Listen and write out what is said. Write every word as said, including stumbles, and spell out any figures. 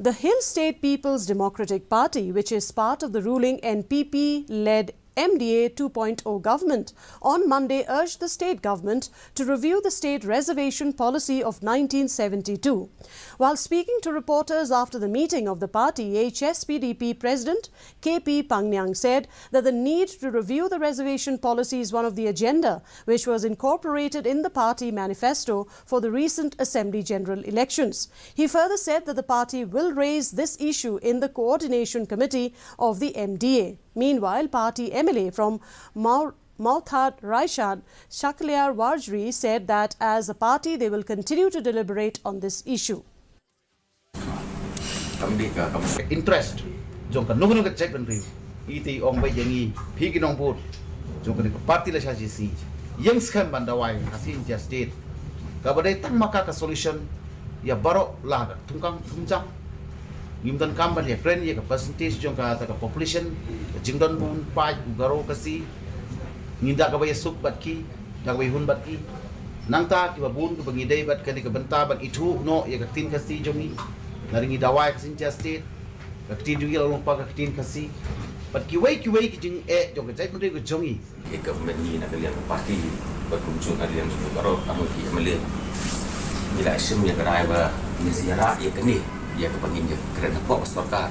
The Hill State People's Democratic Party, which is part of the ruling N P P led M D A two point oh government, on Monday urged the state government to review the state reservation policy of nineteen seventy-two. While speaking to reporters after the meeting of the party, H S P D P President K P Pangniang said that the need to review the reservation policy is one of the agenda which was incorporated in the party manifesto for the recent Assembly General Elections. He further said that the party will raise this issue in the Coordination Committee of the M D A. Meanwhile, party M L A from Mau- Mawthadraishan, Shakliar Warjri, said that as a party they will continue to deliberate on this issue. Kam dei ka kam interest jong kano kano ka jaitbynriew. Ite i ong ba ïa ngi phi ki nongbud jong kane ka party la sha G C ïeng skhem ban dawai ha Shin Jaiñtia State. Kaba dei tang ma ka ka solution ïa baroh la ka thungkang thungjang. Ngim donkam ban ïa kren ïa ka percentage jong ka ta ka population, ka jingdon bun paid u Garo Khasi. Ngin da kaba ïa suk bad ki, da kaba ïa hun bad ki. Nangta kiba bun kiba ngi dei bad kane ka bynta ban ithuh noh ïa ka ktien Khasi jong ngi. Nari ngi dawai ka Shin Jaiñtia State, ka ktien jong ngi la long pa ka ktien Khasi. Bad kiwei kiwei ki jingeh jong ka jaitbynriew ka jong ngi. Ïa ka mynni na ka liang ka party bad kumjuh na ka liang jong ka baroh ka mut ki M L A. Ngi la shim ïa ka rai ba ngin sa ïarap ïa kane ïa kaba ngin ïa kren hapoh ka sorkar.